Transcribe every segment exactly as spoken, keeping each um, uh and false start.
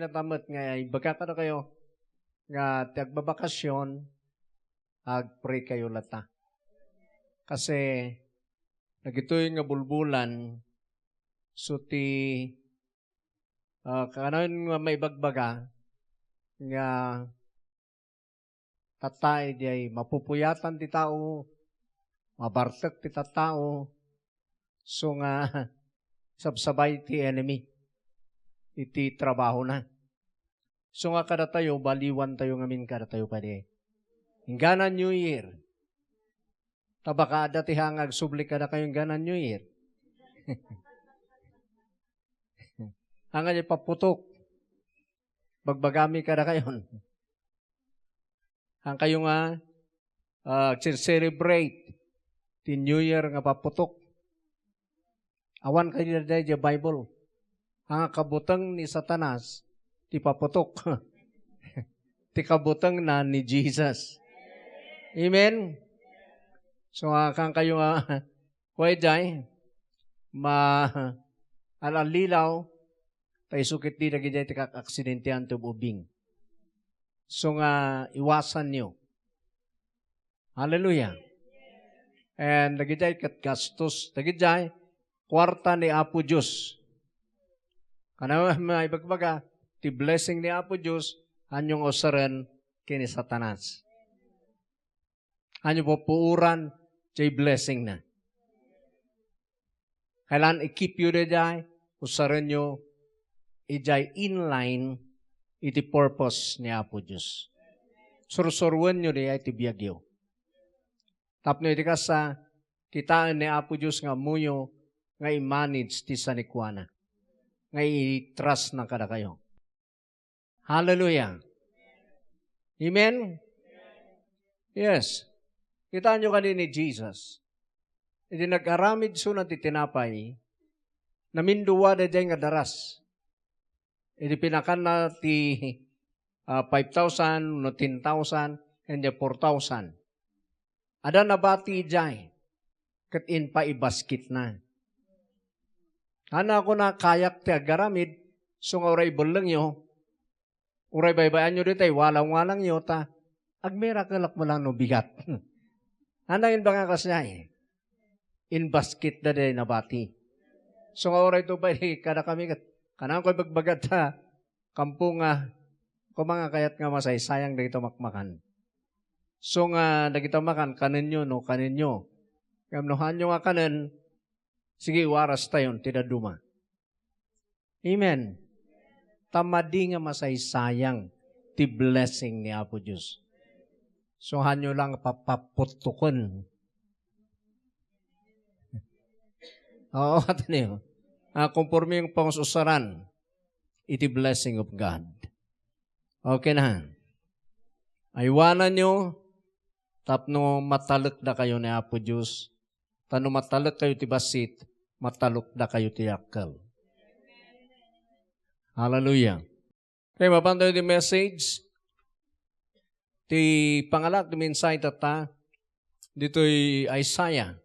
Kasta met nga ibaga kadakayo nga ti agbabakasyon, agpray kayo latta. Kasi dagitoy nga bulbulan, so ti, ah, kanan nga maibagbaga nga tatta idiay mapupuyatan ti tao, mabartek ti tattao, so nga sabsabay ti enemy iti trabahona. So nga kadatayo, baliwantayo ngamin kadatayo kadi. Inggana New Year. Ta baka adda ti hanga agsubli kadakayo inggana New Year. Hanga di paputok. Bagbagami kadakayon. Hankayo nga, ah, celebrate ti New Year nga paputok. Awan kadi daydiay Bible. Ang kabuteng ni Satanas, ti paputok. Ti kabuteng na ni Jesus. Amen? So, ah, hankayo nga, kuway jay, ma-, al-allilaw, ta isu ketdi dagiti ti kak-, aksidentean ti ub-ubing. So nga, iwasanyo. Hallelujah. And dagidiay ket gastos, dagidiay kuarta ni Apo Dios. Kana maibagbaga, ti blessing ni Apo Dios, haanyo nga usaren ken ni Satanas. Haanyo pupuoran, jay blessing na. Kailan i-keep yo daydiay, usarenyo, idiay in line iti purpose ni Apo Dios. Sursuruenyo daydiay ti biagyo. Tapno iti kasta, kitaen ni Apo Dios nga ammoyo nga i-manage ti sanikuana, nga i-trust na kadakayo. Hallelujah. Amen? Yes. Kitaenyo kadi ni Jesus. Idi nag-aramid suna ti tinapay, namindua daydiay nga daras. Idi pinakanna ti, ah, five thousand no ten thousand, ken di four thousand. Adda nabati idiay, ket inpaibasketna. Ana, kuna, kayak ti agaramid, so nga uray ibellengyo, uray baybay-anyo ditoy, walang-walangyo, ta agmirakelak mo lang no bigat. Ana, imbag nga kasdiay, inbasketda daydiay nabati. So nga uray to pay kadakami ket, kananko ibagbaga ta, kampo nga, koma nga kayat nga masaysayang dagiti makmakan. So nga, dagiti makan, kanenyo no kanenyo. Ngem no haanyo nga kanen, sige, iwarastayon ti dadduma. Amen. Ta madi nga masaysayang ti blessing ni Apo Dios. So, haanyo lang papaputtuken. Oo, attention. Ah, konforme nga pangususaran iti blessing of God. Okay na. Aywananyo tapno matalekdakayo ni Apo Dios. Ta no matalekkayo ti bassit, matalekdakayo ti dakkel. Hallelujah. Okay, mapantayo ti message. Ti pangalak ti mensahe tatta, ditoy Isaiah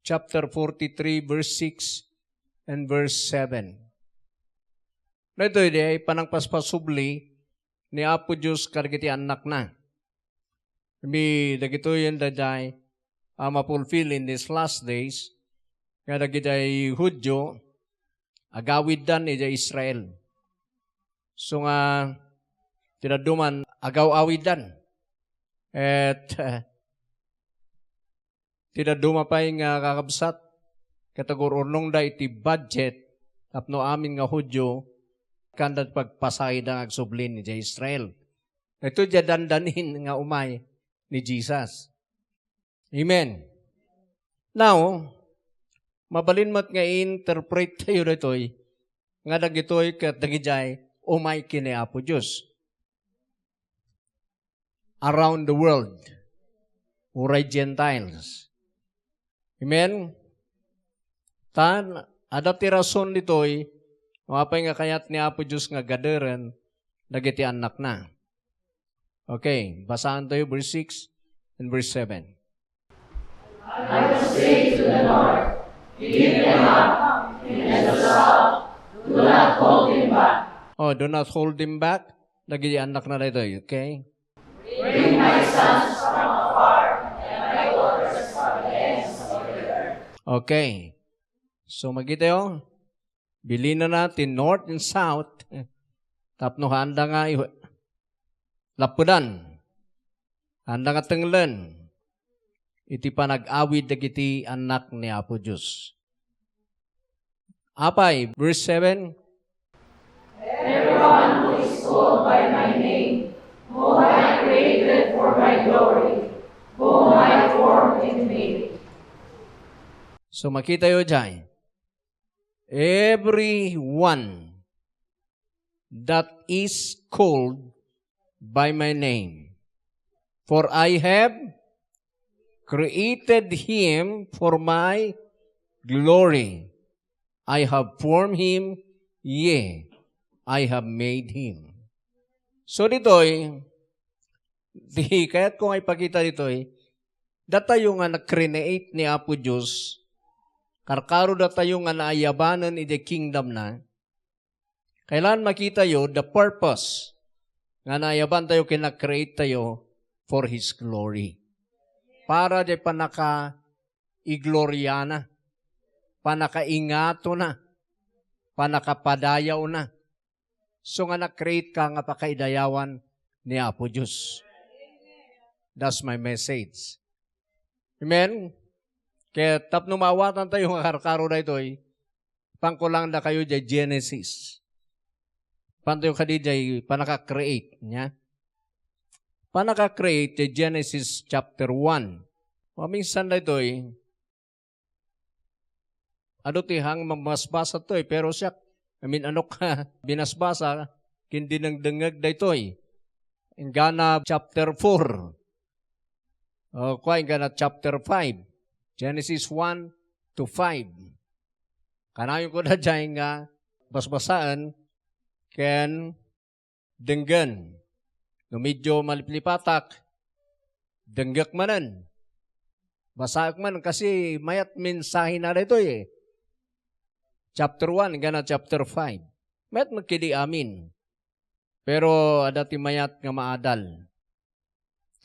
chapter forty-three, verse six and verse seven. Daytoy diay panangpaspasubli ni Apo Dios kadagiti annakna. Imi dagitoyen daydiay a mafulfill in these last days, nga dagiti Judio, agawiddan idiay Israel. So nga, ti dadduma, agaw-awiddan. Et, eh, ti dadduma pay nga kakabsat, ket agur-urnongda iti budget, tapno amin nga Judio, kanda ti pagpasayda nga agsubli idiay Israel. Ito diay dandanin nga umay ni Jesus. Amen. Now, mabalin met nga i-interpret tayo ditoy, nga dagitoy ket dagidiay umay ken ni Apo Dios. Around the world, uray Gentiles. Amen? Tan, adda ti rason ditoy, no apay nga kayat ni Apo Dios nga gaderen dagiti annakna. Okay, basaan tayo verse six and verse seven. I will say to the north, "Give them up," and to the south, "Do not hold them back." Oh, do not hold him back. Dagiti annakna daytoy, okay? Bring my sons from afar and my daughters from the ends of the earth. Okay. So, makitayo, bilinana ti north and south. Tapno haanda nga i-, lappedan. Haanda nga tenglen iti panag-awid dagiti annak ni Apo Dios. Apay, verse seven. Everyone who is called by my name, whom I created for my glory, whom I formed and made. So, makitayo diay. Everyone that is called by my name. For I have created him for my glory. I have formed him, yea, I have made him. So ditoy, di kayat ko nga ipakita ditoy, datayo nga na-create ni Apo Dios, karkaro datayo nga naayabanen iti kingdom na, kailangan makitayo the purpose nga naayaban tayo ken na-create tayo for His glory. Para di panaka-igloriana, panakaingatona, panakapadayawna. So nga na-create ka nga pakaidayawan ni Apo Dios. That's my message. Amen? Kaya tapno maawatan tayo nga karkaro daytoy, pangkulang da kayo diay Genesis. Pantayo kadi diay panaka-create niya. Panaka-create diay Genesis chapter one. Maminsan daytoy, adu ti hang mamasbasa toy, pero siak, I mean, ano ka, binasbasa, kin dinengdengngeg daytoy. Inggana chapter four. O, kua, inggana chapter five. Genesis one to five. Kanayon ko da diay nga basbasaen ken denggen. No medyo maliplipatak, denggek manen. Basaek man kasi mayat mensahe na daytoy eh. Chapter one, inggana chapter five. Mayat met kidi amin. Pero adda ti mayat nga maadal.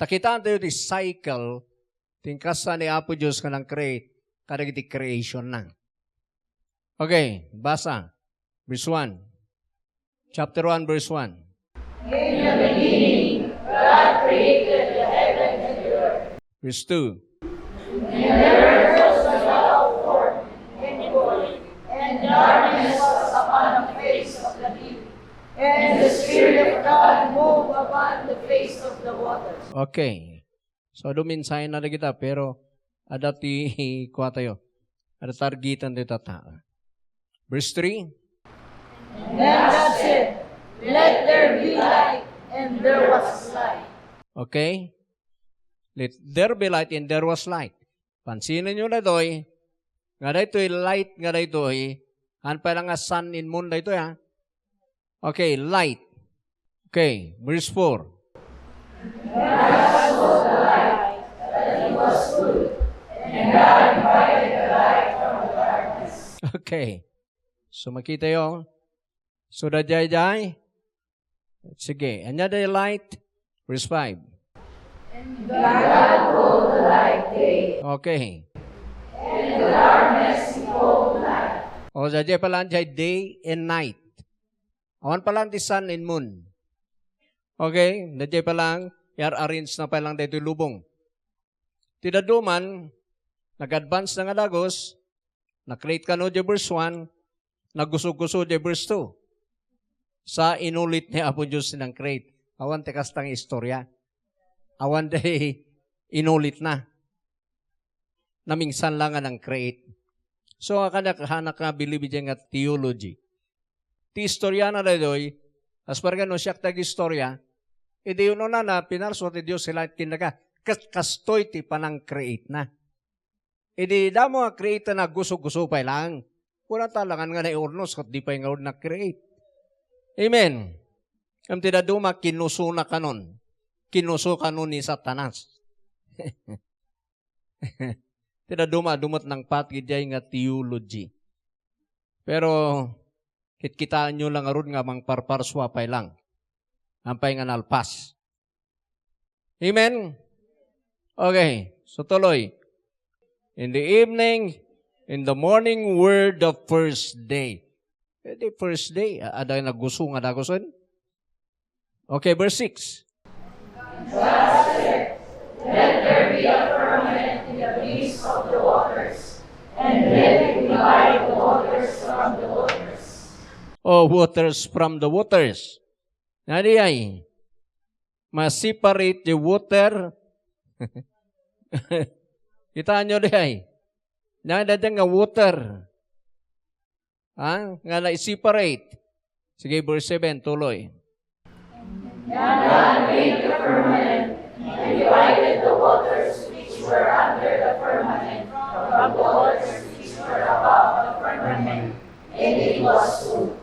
Ta kitaentayo ti cycle, ti inkasta ni Apo Dios nga nang-create kadagiti creation na. Okay, basa. Verse one. Chapter one, verse one. In the beginning, God created the heaven and the earth. Verse two. And the earth was without form and void, and darkness was upon the face of the deep, and the Spirit of God moved upon the face of the waters. Okay. So, adu mensahe na dagita, pero adda ti kuatayo. Adda targetan ti tata. Verse three. And God said, "Let there be light," and there was light. Okay? "Let there be light," and there was light. Pansinen yo daytoy, nga daytoy light nga daytoy, han pay lang nga sun and moon daytoy, ha? Okay, light. Okay, verse four. Okay. So, makitayo. So, daydiay, sige. Ania diay light? Verse five. And God called the light day. Okay. And the darkness he called night. O, daydiay pay lang diay day and night. Awan pay lang ti sun and moon. Okay? Daydiay pay lang, i-arrange na pay lang daytoy lubong. Ti dadduma, nag-advance na nga dagus, na-create kano diay verse one, nagusog-guso diay verse two. Sa inulit ni Apo Dios ti nang-create. Awan ti kasta nga istorya. Awan diay inulit na. Naminsan lang nga nang-create. So, nga kaniak, hanak nga bilib idiay nga theology. Ti istorya na daytoy, as per no siak ti agistorya, idi ununana, pinarso ti Dios ti light kenka. Kas-, kastoy ti panang-create na. Idi damo nga create na, guso-guso pay lang. Kuna talagan nga naiurnos ket di pay ngarud na-create. Amen. Ngem ti dadduma, kinuso na kanon. Kinuso kanon ni Satanas. Ti dadduma, adu met nangpateg idiay nga theology. Pero, Kitkitaenyo lang ngarud nga mangparparsua pay lang. Apay nga nalpas. Amen? Okay. So, tuloy. In the evening, in the morning were the first day. Eh, di first day, a-, ada nagguso nga dagusen? Okay, verse six. God said, "Let there be a firmament in the midst of the waters, and let it divide the waters from the waters." Oh, waters from the waters. Nadi ay, ma-separate the water. Kita nyo di ay? Nada dyan nga water. Ha? Nga na-separate. Sige, verse seven, tuloy. Then God made the firmament and divided the waters which were under the firmament from the waters which were above the firmament. And it was so.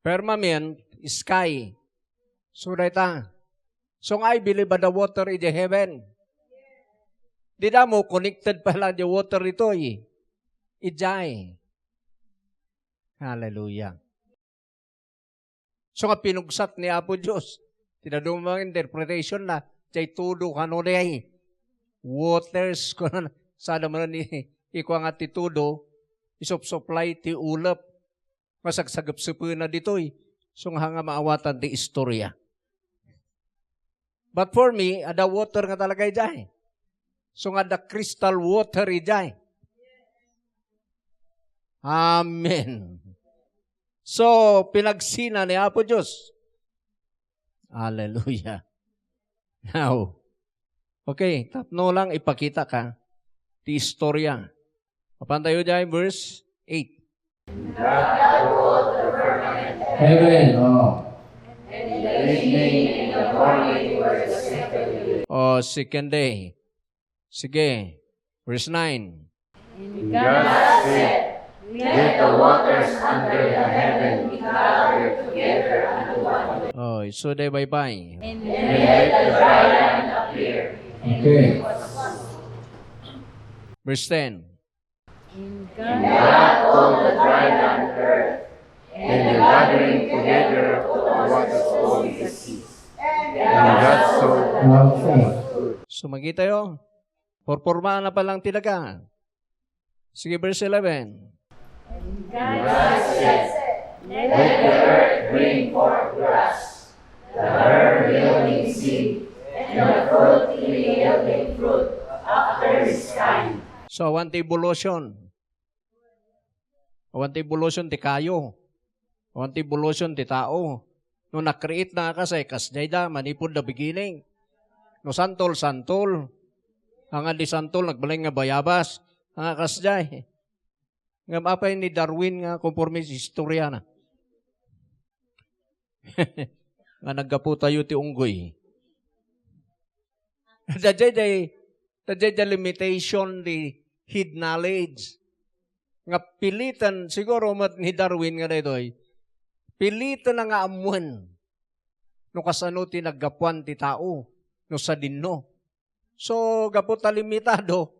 Firmament, sky. So, dayta. So, nga, I believe, adda water iti heaven. Dida mo, connected pala di water itoy. Ijay. Hallelujah. So nga pinugsat ni Apo Dios, ti dadduma nga interpretation na, jay tudo kano di ay waters, kuno na, sada man ni, ikua nga ti tudo, isupsuplay ti ulep, nga sagsagepsepena ditoy, so nga, nga maawatan ti istorya. But for me, adda water nga talaga ijay. So nga, adda crystal water ijay. Amen. So, pinagsina ni Apo Dios. Hallelujah. Now, okay, tapno lang ipakita ka ti istorya. Apan tayo diay verse eight. Heaven, oh. Oh, second day. Sige. Verse nine. And God said, "Let the waters under the heaven be gathered together unto one place." Oh, so day bye-bye. And let the dry land appear. Okay. Verse ten. And God called the dry land earth, and the gathering together of the waters called the sea. And God saw that it was good. So, makita yo, porpormaanna pa lang ti daga. Sige, verse eleven. And God said, "Let the earth bring forth grass, the herb yielding seed, and the fruit yielding fruit after his kind." So, awan ti evolution. Awan ti evolution ti kayo. Awan ti evolution ti tao. No na-create na nga kasay, kasdiay da, manipud the beginning. No santol, santol. Haan nga di santol, nagbalin nga bayabas. Haan nga kasdiay. Ngem apay ni Darwin nga konforme sa istorya na? Nga naggapu tayo ti unggoy. Daydiay, daydiay, daydiay limitation ti head knowledge. Nga piliten, siguro met ni Darwin nga daytoy, piliten na nga ammoen no kasano ti naggapuan ti tao, no sadinno. So, gapu ta limitado,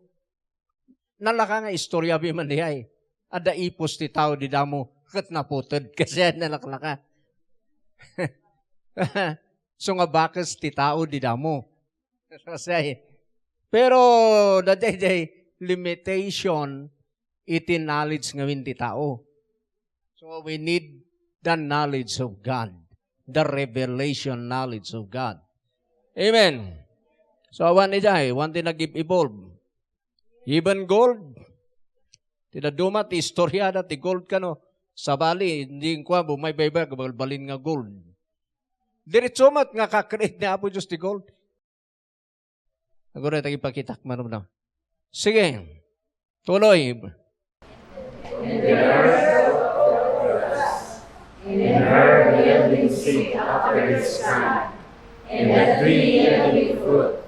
nalaka nga istorya bi man diay. Adda ipos ti tao di damo, ket naputed, kasi nalaklaka. So nga bakes ti tao di damo. Kasi, pero, daydiay limitation iti knowledge ngamin ti tao. So, we need the knowledge of God, the revelation knowledge of God. Amen. So, awan ijay, awan ti nag-evolve. Even gold, ti dadduma ti istorya da ti gold kano, sabali, hindi kua, bumay baybay, balbalin nga gold. Diretso met nga ka-create ni Apo Dios ti gold. Agora, tagipakitak, manong na. Sige. Tuloy. And the earth and her yielding seed after his kind, and the tree yielding fruit,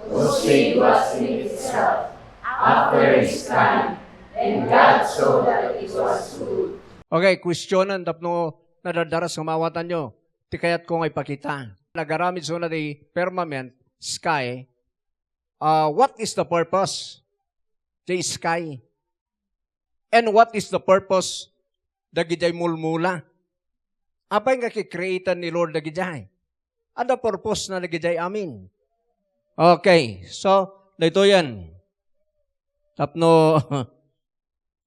whose seed was in itself after his kind, and God saw that it was good. Okay, questionan tapno nadadaras nga maawatanyo. Ti kayatko nga ipakita. Nagaramid suna ti firmament, sky. Uh, what is the purpose? The sky. And what is the purpose dagidiay mulmula? Apay nga kikreatan ni Lord dagidiay? Adda purpose na dagidiay amin. Okay, so, daytoyen. Tapno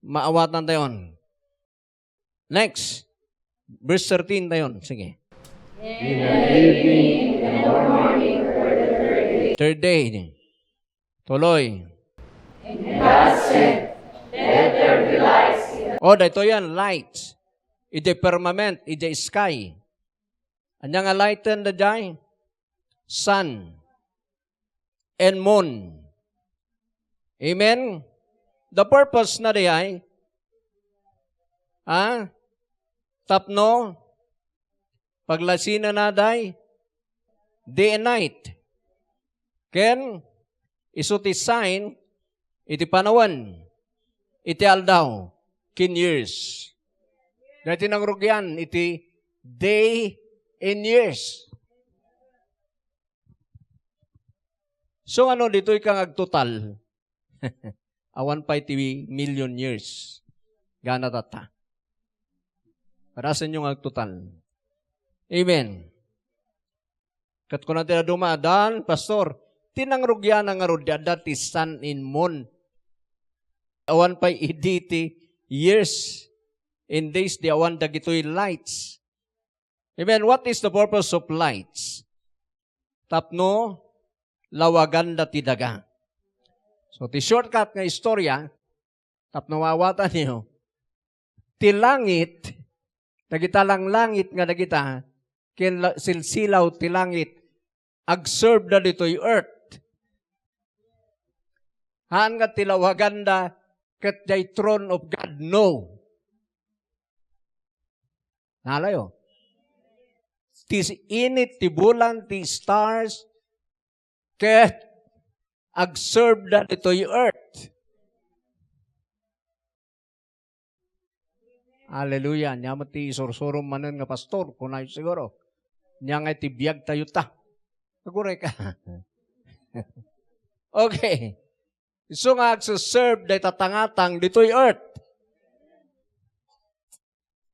maawatan tayon. Next, verse thirteen tayon. Sige. In the evening and the morning were the third day. Third day. Tuloy. And God said, "Let there be lights in the" Oh, daytoyen, lights. Idiay firmament, idiay sky. Ania nga lighten daydiay? Sun and moon. Amen? The purpose na daydiay, ha? Tapno paglasinanna daydiay day and night. Ken isu ti sign iti panawen, iti aldaw, ken years. Daytoy nangrugian iti day and years. So, ano ditoy ka nga agtotal? Awan pay ti million years. Gana tatta. Parasenyo nga agtotal. Amen. Ket kuna ti dadduma, "Dan, Pastor, ti nangrugiana ngarud ti adda ti sun and moon. Awan pay idi ti years and days di awan dagitoy lights." Amen. What is the purpose of lights? Tapno lawaganda ti daga. So, ti shortcut nga istorya, tapno maawatanyo, ti langit, dagita langlangit nga dagita, ken la-, silsilaw ti langit, agserve da ditoy earth. Haan nga ti lawaganda ket diay throne of God, no. Nalayo. Ti init ti bulan, ti stars, ket agserve da ditoy earth. Hallelujah. Nia met ti isursurom manen nga pastor, kunayo siguro. Nia nga iti biag tayo ta. Aguray ka. Okay. Isu nga agsuserve dayta tangatang ditoy earth.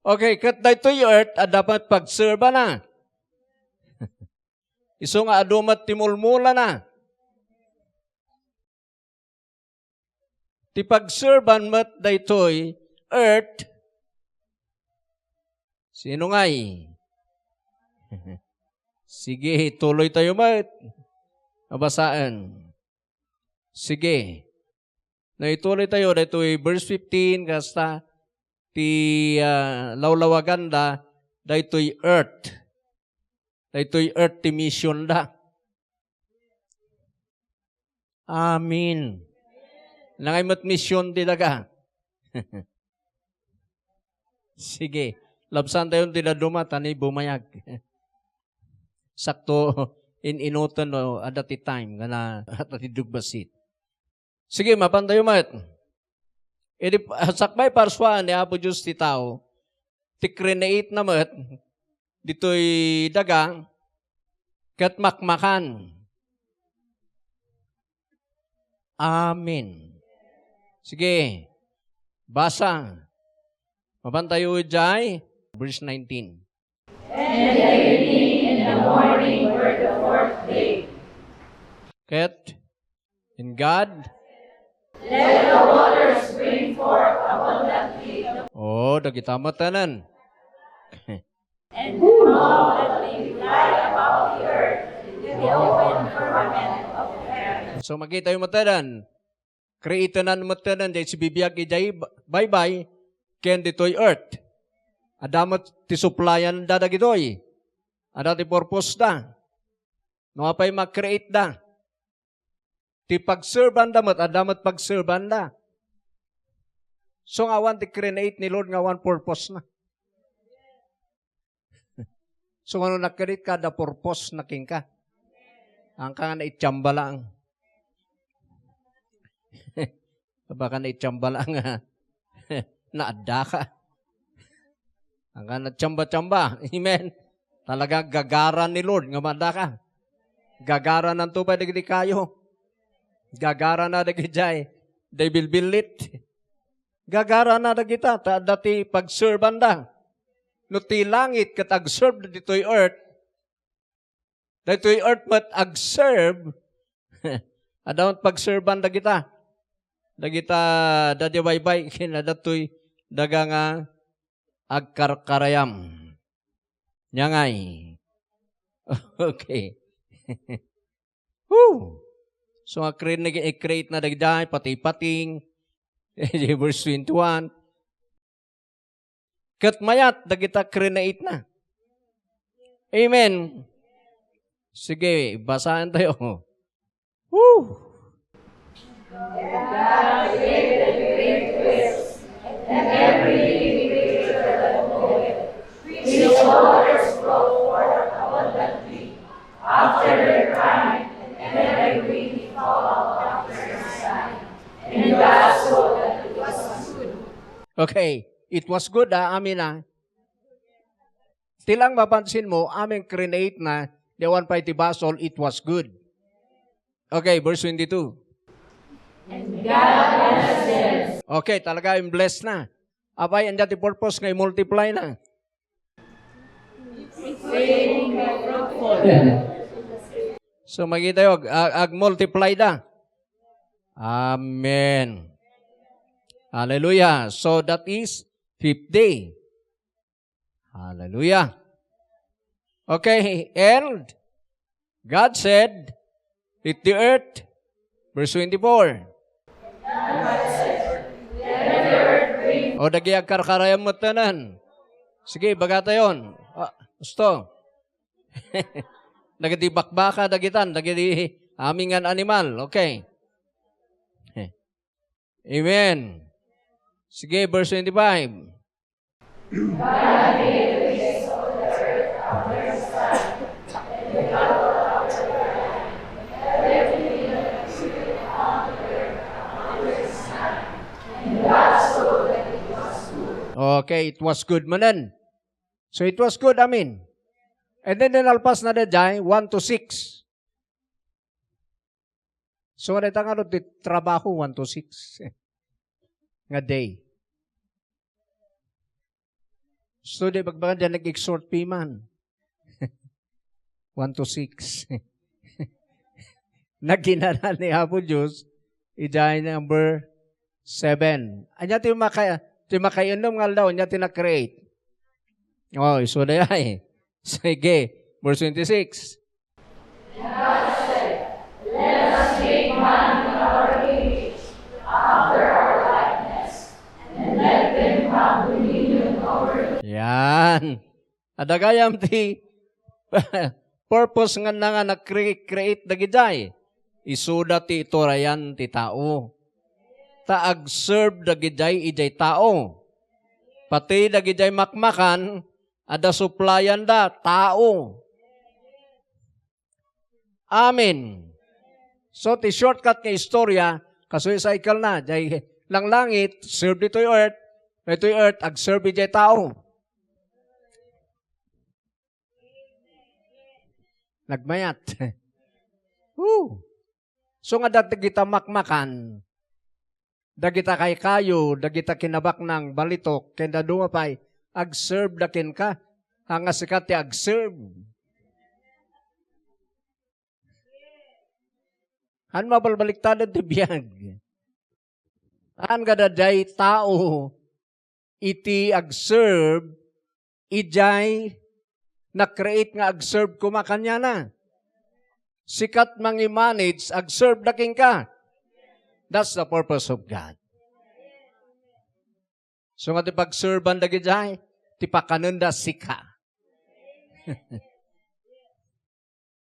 Okay, ket daytoy earth, adda met pagservana. Isu nga adu met ti mulmulana. Ti pagserban met daytoy earth, sino ngay? Sige, tuloy tayo met. Mabasaen. Sige. No, ituloy tayo, daytoy verse fifteen, kasta ti, ah, lawlawaganda, daytoy earth. Daytoy earth ti mission da. Amen. Nangay met mission ti daga. Sige. Labsan tayo ti dadduma, ta ni bumayag. Sakto, in-inoten no adda ti time, nga na, adda ti dugbasit. Sige, mapan tayo met. Idi, sakbay parsuaan ni Apo Dios ti tao, ti create na met, ditoy daga, ket makmakan. Amen. Sige, basa. Mapan tayo idiay, verse nineteen. And the evening and the morning were the fourth day. Ket, and God? Let the waters bring forth abundantly. Oh, dagita met tanan. And the moon that they fly about the earth in the open firmament of heaven. So, makita tayo met tanan. Createnan met tanan, diay sibibiag idiay ba-, baybay, ken ditoy earth. Adda met ti supplyan da dagitoy. Adda ti purpose da. No apay ma-create da. Ti pagserban da met, adda met pagserban da. So nga awan ti create ni Lord nga awan purpose na. So, ano, nakarit ka, da purpose na kenka. Ang ka nga naitsamba lang. Baka naitsamba lang nga naadda ka. Ang ka natsamba-tsamba. Amen. Talaga, gagara ni Lord nga maadda ka. Gagara nanto ba dagiti kayo? Gagara na dagiti jay. Day bilbilit. Gagara na dagita, ta adda ti pagserban da. No ti langit ket agserve ditoy earth, daytoy earth met agserve, adda met pagserban dagita. Dagita dadi baybay ken adda toy daga nga agkarkarayam. Ania ngay? Okay. Woo! So, nga-create na, i-create na dagiti patay-patay. Verse twenty-one. Ket mayat dagita create na. Amen. Sige, basaen tayo. Woo! Okay, it was good, ah, amin, ah. Ti lang mapansin mo, amin create na, di awan pay ti basol, it was good. Okay, verse twenty-two. And God blessed them. Okay, talaga, in-bless na. Apay, ania ti purpose nga i-multiply na? Fruitful. So, makita yo, ag-, ag-, ag-multiply da. Amen. Hallelujah. So, that is fifth day. Hallelujah. Okay, and God said, "Let the earth," verse twenty-four. O, dagiti agkarkarayam met tanan. Sige, bagatayon. Ah, gusto. Dagiti bakbaka, dagitan, dagiti amin nga animal. Okay. Amen. Sige, verse twenty-five. Okay, it was good manen. So it was good, amin. And then, nalpas na daydiay, one to six. So, ano ita nga ti trabaho, one to six nga day? So, di bagbaga, di nag-exhort piman. One to six. Naginana ni Apo Dios, idiay number seven. Ania ti maka-, ti makainum nga aldaw, ania ti na-create? Oh, isu dayay. Sige, verse twenty-six. Yan. Adda gayam ti purpose nga na nga nag-cre-, create dagidiay. Isuda ti iturayan ti tao. Ta ag-serve dagidiay idiay tao. Pati dagidiay makmakan, adda supplianda, tao. Amen. So, ti shortcut nga istorya, kastoy cycle na, jay langlangit, serve ditoy earth, ditoy earth, ag-serve jay tao. Nagmayat. Woo! So nga dagita makmakan, dagita kaykayo, dagita kinabaknang, balitok, ken dadduma pay, ag-serve da kenka, haan nga sika ti ag-serve. Haan mabalbaliktaden ti biag. Haan nga daydiay tao iti ag-serve idiay na-create nga ag-serve koma kaniana. Sikat mangi-manage, ag-serve da kenka. That's the purpose of God. So nga ti pag-serve-an dagidiay, ti pakanenda sika.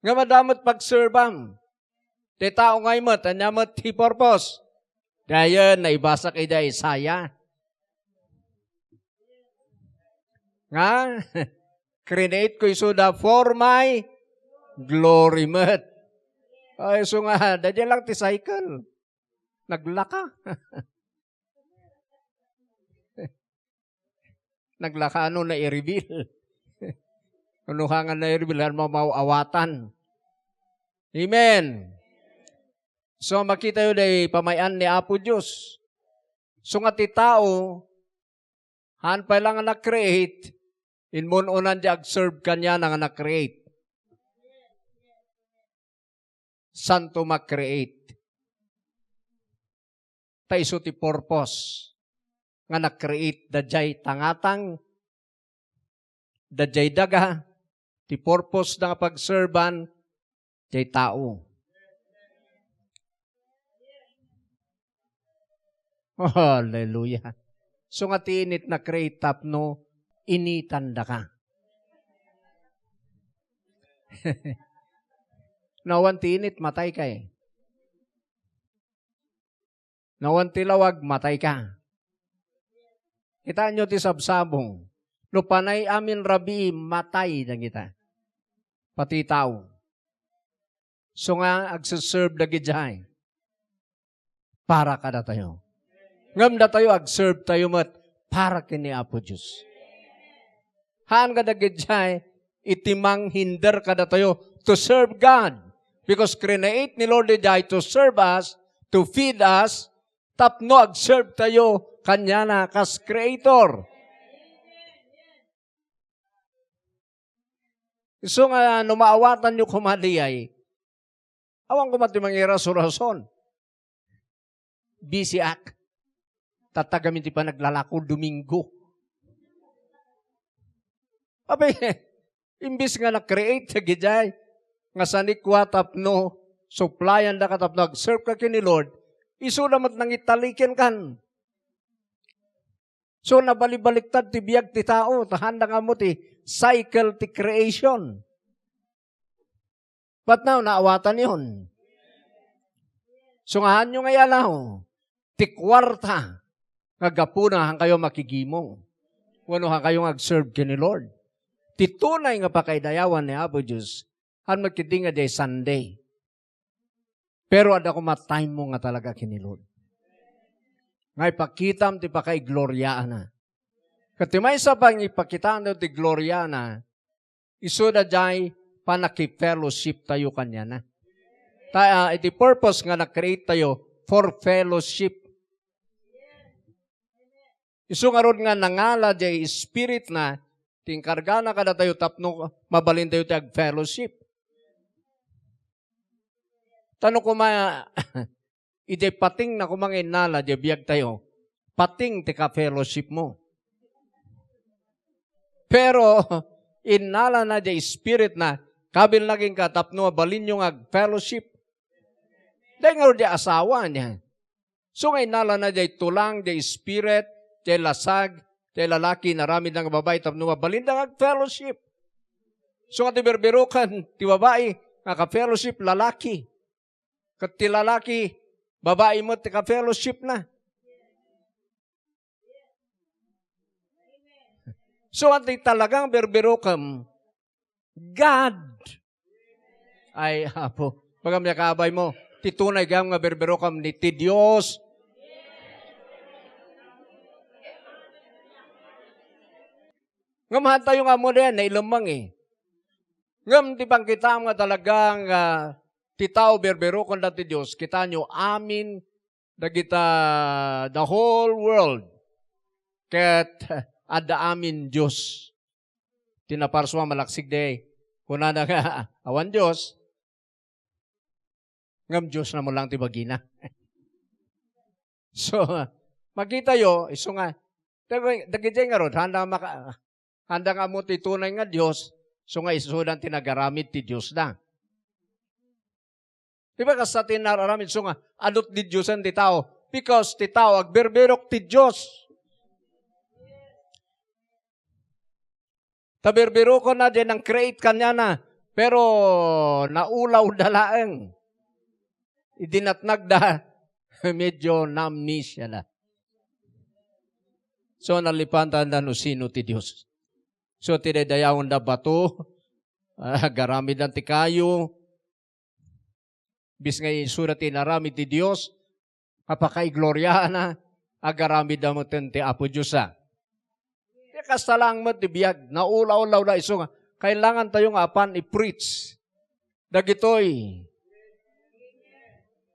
Nga madamot pag-serve-am. Ti tao ngay met, ania met ti purpose? Dayen, naibasak ida Isaiah. Nga, create ko isuda for my glory met. Ay, so nga, daydiay lang ti cycle. Naglaka. Naglaka no na-reveal. No, haan nga na-reveal, haan mamaw-awatan. Amen. So, makita yo day pamay-an ni Apo Dios. So nga ti tao, haan pay lang nga na-create, Immun-unan ti agserve kaniana nga na-create. Santo ma-create. Ta isu ti purpose nga na-create daydiay tangatang, daydiay daga, ti purpose da nga pagserban, jay tao. Hallelujah. So nga ti init na-create tapno initan daka. Nawan ti init, matay ka eh. Nawan ti lawag, matay ka. Kitaenyo ti sabsabong. No panay amin rabii, matay dagita. Pati tao. So nga, agsiserve dagidiay para kadatayo. Ngem datayo, agserve tayo met para ken ni Apo Dios. Haan nga dagidiay iti manghinder kadatayo to serve God. Because create ni Lord diay to serve us, to feed us, tapno agserve tayo kaniana kas creator. Isu nga no maawatanyo koma diay, awan koma ti mangiraso-rason. Busy ak. Tatagamin ti panaglalako Domingo. Abi, imbis nga na-create dagidiay nga sanikua tapno supplyan daka tapno agserve ka ken ni Lord, isu da met nangitaliken kan. So, nabalibaliktad ti biag ti tao, ta haanda nga ammo ti cycle ti creation. But now, naawatan yon. So, nga haanyo nga ialaw, ti kuarta nga gapuna hankayo makigimong. Wenno hankayo nga agserve ken ni Lord. Ti tunay nga pakaidayawan ni Apo Dios, haan met ketdi nga diay Sunday. Pero adda koma time mo nga talaga ken ni Lord. Nga ipakitam ti pakaigloriaanna. Ket ti maysa pay nga ipakitaantayo ti gloriaanna, isu daydiay pannakifellowship tayo kaniana. Ta, ah, iti purpose nga na-create tayo for fellowship. Isu ngarud nga nangala diay Spiritna, ti inkargana kadatayo tapno mabalintayo ti agfellowship. Ta no koma, idiay patingna koma nga innala diay biagtayo, pating ti ka-fellowship mo. Pero, innalana diay Spiritna, kabilna kenka tapno mabalinyo nga agfellowship. Dayta ngarud diay asawa niya. So nga innalana diay tulang, diay spirit, diay lasag, diay lalaki, inaramidna nga babai tapno mabalinda nga agfellowship. So nga ti berberokan, ti babai, nga ka-fellowship, lalaki. Ket ti lalaki, babai met ti ka-fellowshipna. So nga ti talagang berberokem, God. Ay, Apo. Pagam ya kaabay mo, ti tunay gayam nga berberokam ni ti Dios. Ngem haantayo nga ammo diay, nailemmeng eh. Ngem ti pangkitaam nga talaga nga ti tao berberokanda ti Dios, kitaenyo amin dagita the whole world. Ket adda amin Dios. Ti naparsua, malaksik diay kunana nga awan Dios. Ngem Diosna met lang ti bagina. So, makitayo, isu nga, dagi-, dagidiay ngarud, haanda nga maka-, haanda nga ammo ti tunay nga Dios, isu nga isudan ti nagaramid ti Diosda. Di ba kasta ti nararamid, isu nga, adu ti Diosen ti tao, because ti tao agberberok ti Dios. Ta berberokonna diay nang-create kaniana, pero naulawda laeng. Idi natnagda, medyo na-amnesia na. So, nalipantanda no sino ti Dios. So, ti daydayawenda bato, ah, agaramidda ti kayo, Bis nga isuda ti inaramid ti Dios, nga pakaigloriaanna, agaramidda metten ti Apo Dios, a. Ti kasta laeng met ti biag, naula-ula-ula isu nga, kailangan tayo nga apan i-preach. Dagitoy,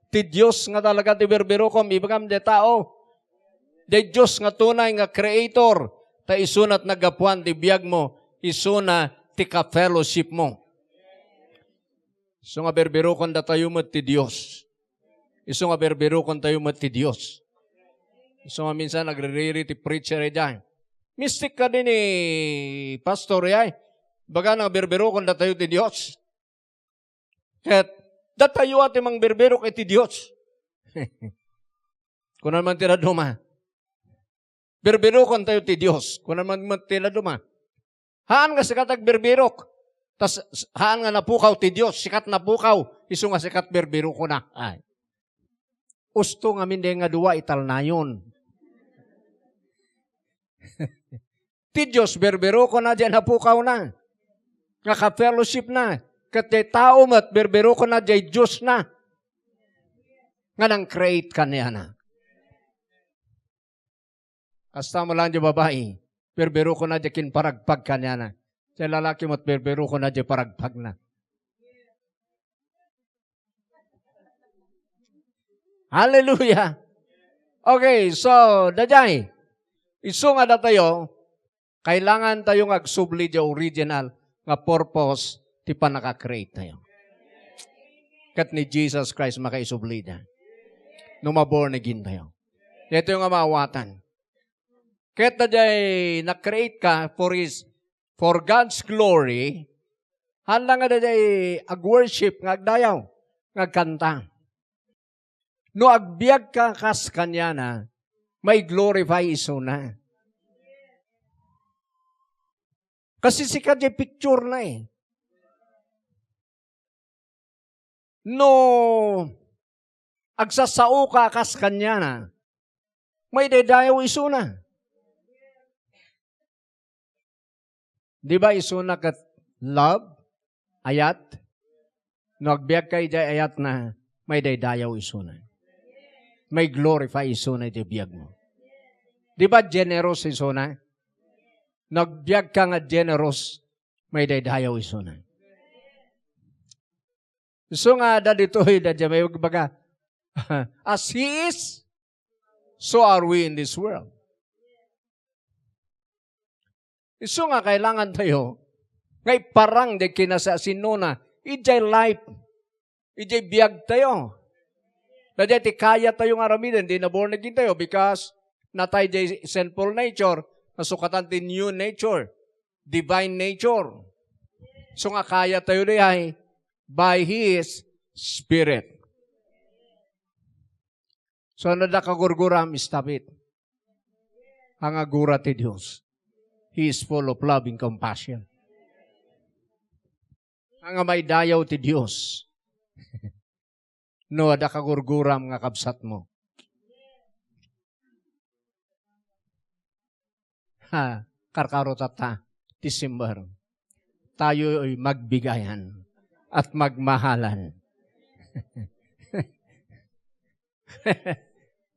ti Dios nga talaga ti berberokom, ibagam di tao. Di Dios nga tunay nga creator, ta isunat naggapuan ti biag mo, Isuna ti ka-fellowshipmo. Isu nga berbirokon datayo met ti Dios. Isu nga berbirokon tayo met ti Dios. Isu nga minsan nagririri ti preacher idiay. Mistik kadi ni pastor idiay. Ibagana nga berbirokon datayo ti Dios. Ket datayo a ti mangbirbirok iti Dios. Kuna man ti dadduma. Birbirokon tayo ti Dios. Kuna man met ti dadduma. Haan nga sika ti agbirbirok. Tas haan nga napukaw ti Dios, sika ti napukaw, isu nga sika ti birbirokona. Ay. Usto ngamin diay nga dua italnayon. Ti Dios, birbirokona diay napukawna. Nga ka-fellowshipna. Ket diay tao met, birbirokona diay Diosna. Nga nang-create kaniana. Kasta met laeng diay babai, birbirokona diay kinparagpag kaniana. Diay lalaki met, birbirokona diay paragpagna. Hallelujah! Okay, so, daydiay. Isu nga datayo, kailangan tayo nga agsubli diay original nga purpose ti pannaka-create tayo. Ket ni Jesus Christ makaisubli da. No ma-born again tayo. Daytoy nga maawatan. Ket daydiay na-create ka for His, for God's glory, haan nga daydiay ag-worship nga agdayaw, nga agkanta. No agbiagka kas kaniana, mai-glorify isuna. Kasi sika diay picture na eh. No agsasaoka kas kaniana, maidaydayaw isuna. Di ba isuna ket love? Ayat? No agbiagka idiay ayatna, maidaydayaw isuna. Mai-glorify isuna iti biagmo. Di ba generous isuna? No agbiagka nga generous, maidaydayaw isuna. Isu nga adda ditoy, daydiay may agbaga, "As He is, so are we in this world." Isu nga kailangan tayo nga iparang diay kinasaasinona, idiay life, idiay biag tayo. Daydiay ti kaya tayo nga aramiden, di na born again tayo because natay diay sinful nature, nasukatan ti new nature, divine nature. Isu nga kaya tayo diay by His Spirit. So, no adda kagurguram, stop it. Haan nga agura ti Dios. He is full of love and compassion. Haan nga maidayaw ti Dios. No adda kagurguram nga kabsatmo. Ha, karkaro tatta, December. Tayo'y magbigayan at magmahalan.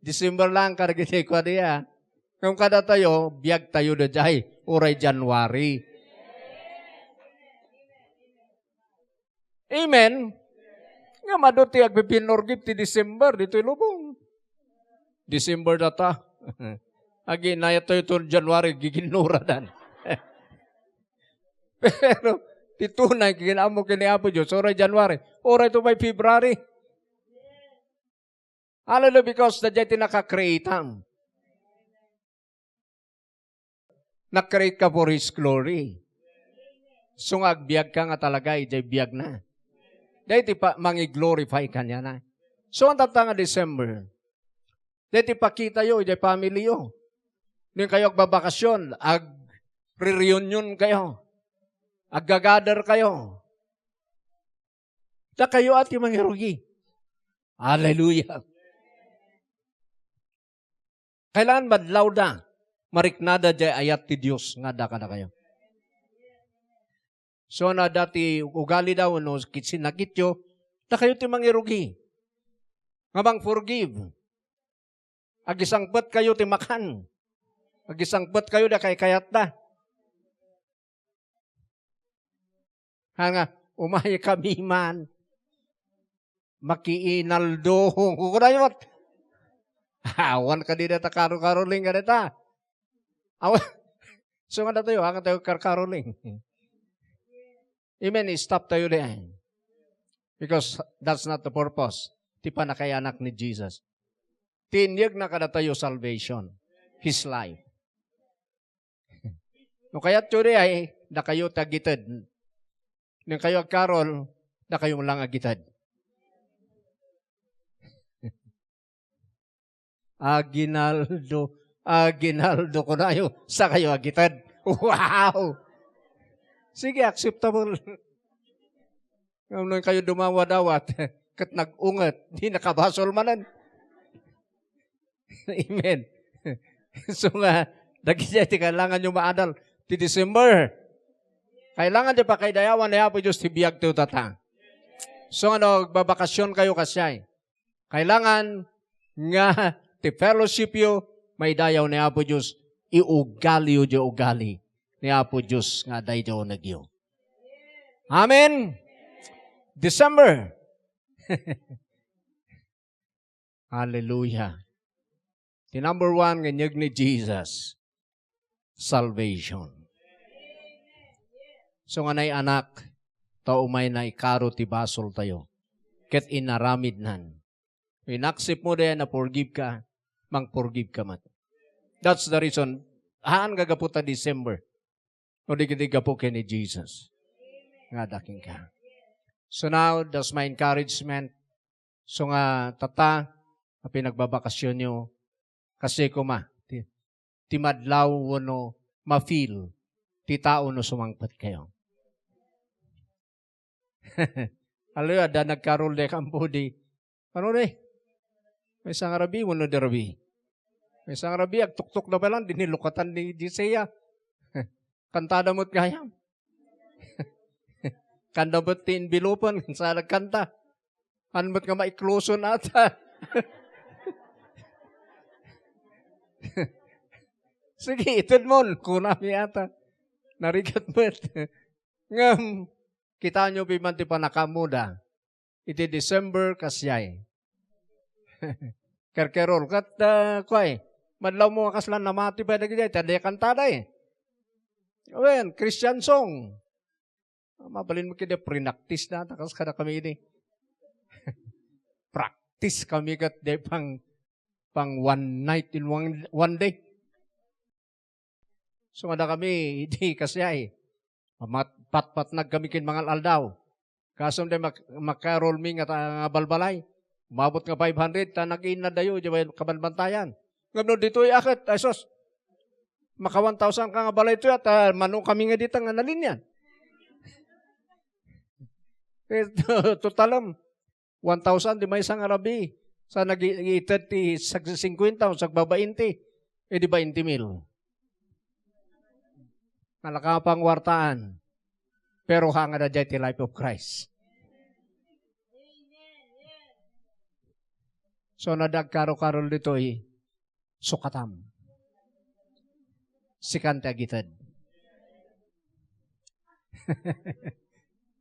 December lang, kargiti ko diya. Kung kada tayo, biag tayo da jay, uray January. Amen. Nga madu ti agpipinurgip ti December, ditoy lubong. December data. Aginayat tayo to January, giginuradan. Pero, ti tunay, kinammo kini Apo Diyos, uray January, uray to by February. Hallelujah, because daydiay ti naka-create-am. Na-create ka for His glory. So nga agbiag ka nga talaga, idiay biag na. Daytoy pa, mangi-glorify kaniana. So, ang tatta nga December, daytoy pakita yo, idiay family yo. Nung kayo agbabakasyon, ag-reunion kayo. Aggagather kayo. Dakayo a ti mangirugi. Hallelujah. Kailangan madlawda, mariknada jay ayat ti Dios nga adda kadakayo. So, no adda ti ugali da wenno kit-, sinakityo, dakayo ti mangirugi. Nga mang-forgive. Agisangpet kayo ti makan. Agisangpet kayo da kay kayatda. Ha nga, umay kami man. Makiinaldo. Kukunayo met. Awan kadi data karo-karoling kadata. Awan. So nga datayo, haan tayo karkaroling. Amen. Stop tayo diay. Because that's not the purpose ti pannakaiyanak ni Jesus. Ti inyegna kadatayo salvation, His life. No kayatyo diay, dakayo ti agited. No kayo agkarol, dakayo lang agited. Aguinaldo, Aguinaldo kunayo, sa kayo agited. Wow! Sige, acceptable. Ngem no kayo dumawadawat, ket nag-unget, di nakabasol manen. Amen. So nga, dagiti ti kailanganyo maadal ti December. Kailangan ti pakaidayawan ni Apo Dios ti biag ti utata. So nga, no, agbabakasyon kayo, kasdiay. Kailangan nga ti fellowship yo, maidayaw ni Apo Dios, iugaliyo di ugali ni Apo Dios nga adda iti unegyo. Amen. December. Hallelujah. Ti number one nga inyeg ni Jesus, salvation. So nga nay anak, ta umay naikaro ti basol tayo. Ket inaramidnan. Inaksep mo diay na forgive ka, mang forgive ka met. That's the reason. Haan nga gapu ta December. No di, di gapu ken ni Jesus. Nga adda kenka. So now, that's my encouragement. So nga, tata, a pinagbabakasyonyo, kasi kuma, ti, ti madlaw wenno ma-feel ti tao no sumangpet kayo. Hallelujah, adda nagkarol diay kampo di. Ano di? Maysa nga rabii, wenno di rabii. Maysa nga rabii, agtuktok na pay lang, di nilukatan ni Jessiah. Kantada met gayam. Kanda met ti envelopen, sa nagkanta. Haan met nga maikloson ata. Sige, ited mon, kunami ata. Narigat met. Ngem, kitaenyo pay man ti pannakaammoda. Iti December, kasdiay. Kerkerol. Ket, ah, kuay, madlaw mo nga kasla namati pay dagidiay, ta diay kantada eh. Wen, Christian song. Mabalin mo kadi, prinaktis na, ta kas kadakami idi. Practice kami ket diay pang, pang one night in one, one day. So, adda kami, idi kasdiay. Pamat-, patpatnag kami ken mangal-aldaw. Kasam diay mak-, makarol mi nga ta-, nga balbalay. Umabot nga five hundred, ta nag-iinna dayo, di ba, kabanbantayan. Ngem no ditoy aket, ay sus, maka one thousand ka nga balay to, at, ah, mano kami nga dita nga nalinian. Eh, totalem, one thousand, di maysa nga rabii. Sa nag-, ited ti sag-, singkwenta, sagbabain ti, eh, di bainti mil. Nalaka pang wartaan. Pero haan nga adda diay ti life of Christ. So, no adda agkaro-karol ditoy, sukatam. Sikan ti agited.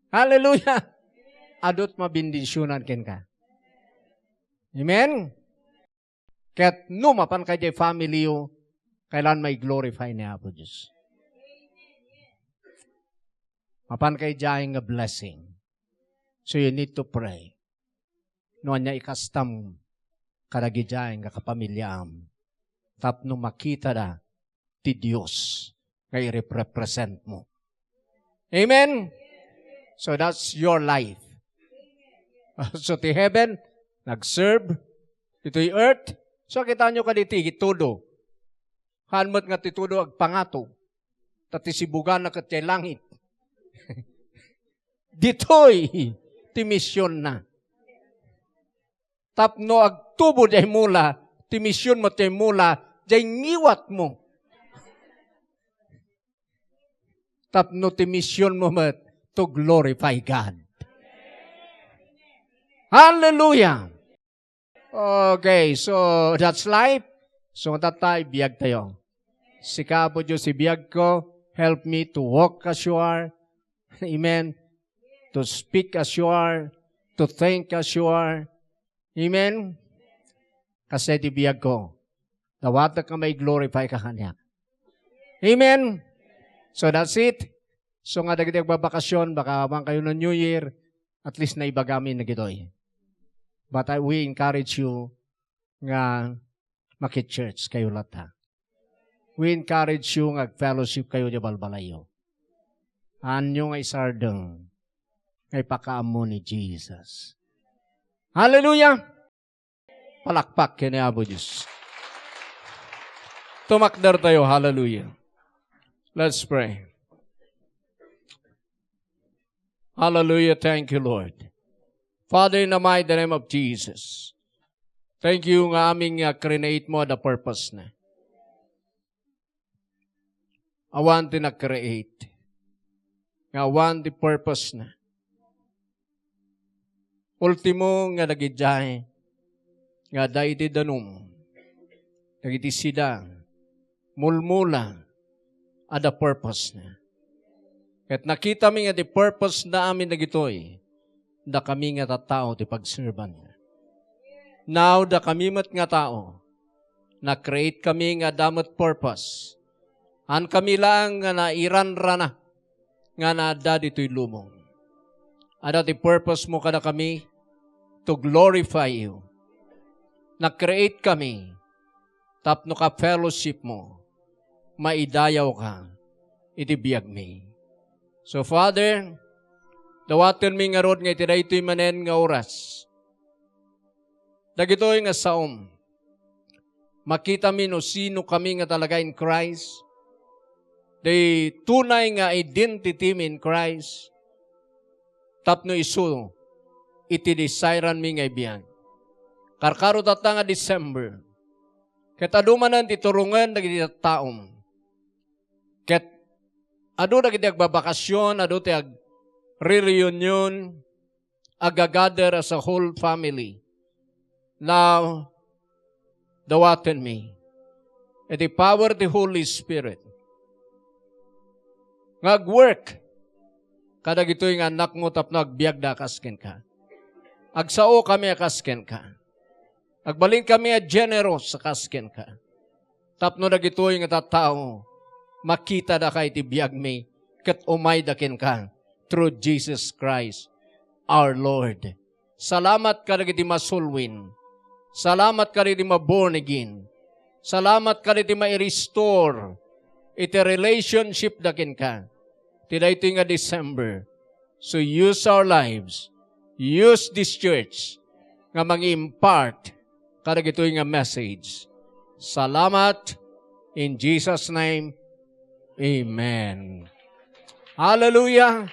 Hallelujah! Adu ti mabendisionan kenka. Amen? Ket no mapanka idiay family yo, kailangan mai-glorify ni Apo Dios. Mapanka idiay nga blessing. So you need to pray. No ania ikastam kadagidiay nga kapamiliaam tapno makitada ti Dios nga irepresent mo. Amen? So that's your life. So ti heaven, nag-serve ditoy earth. So kitaenyo kadi ti todo. Haan met nga ti todo agpangato. Ta ti sibugana ket diay langit. Ditoy ti missionna. Tapno agtubo diay mula, ti mission mo diay mula, diay ngiwat mo. Tapno ti mission mo met to glorify God. Hallelujah! Okay, so that's life. So, tatta, ibiag tayo. Sika, Apo Dios, ibiag ko. Help me to walk as you are. Amen. To speak as you are. To think as you are. Amen. Kasi ti biag ko, dawatek nga mai-glorify ka kaniak. Amen. So that's it. So nga dagiti agbabakasyon, baka awan kayo no New Year, at least naibagami na gitoy. But I, we encourage you nga makit-church kayo latta. We encourage you nga ag-fellowship kayo di balbalayo. Anyo nga isardeng nga ipakaammo ni Jesus. Hallelujah! Palakpak ken ni Apo Dios. Tumakder tayo. Hallelujah. Let's pray. Hallelujah. Thank you, Lord. Father, in the mighty name of Jesus, thank you nga amin nga create mo the purpose na. Awan ti nag-create. Nga awan ti purpose na. Ultimo nga dagidiay nga adda iti danum, dagiti sida, mulmula, adda purpose na. Ket nakitami nga ti purpose na amin dagitoy, dakami nga tattao ti pagserban. Now, dakami met nga tao, na-create kami nga adda met purpose. Haan kami laeng nga nairanrana nga naadda ditoy lubong. Adda ti purpose mo kadakami to glorify you. Na-create kami tapno ka-fellowship mo, maidayawka iti biagmi. So, Father, dawatenmi ngarud nga iti daytoy manen nga oras, dagitoy nga saom, makitami no sino kami nga talaga in Christ, the tunay nga identity mi in Christ, tapno isu iti desire-mi nga ibiag. Karkaro tatta nga December, ket adu manen ti turongen dagiti tattaom. Ket adu dagiti agbabakasyon, adu ti ag-reunion, agagader as a whole family. Now, dawatenmi iti power ti Holy Spirit nga ag-work kadagitoy nga annakmo tapno agbiagda a kas kenka. Agsao kami a kas kenka. Agbalin kami a generous a kas kenka. Tapno dagitoy nga tattao, makita daka iti biagmi, ket umayda kenka through Jesus Christ, our Lord. Salamat kadagiti masulwin. Salamat kadagiti ma-born again. Salamat kadagiti ma-restore iti relationship da kenka. Ti daytoy nga December. So use our lives. Use this church nga mangi-impart kadagitoy nga message. Salamat in Jesus' name. Amen. Hallelujah.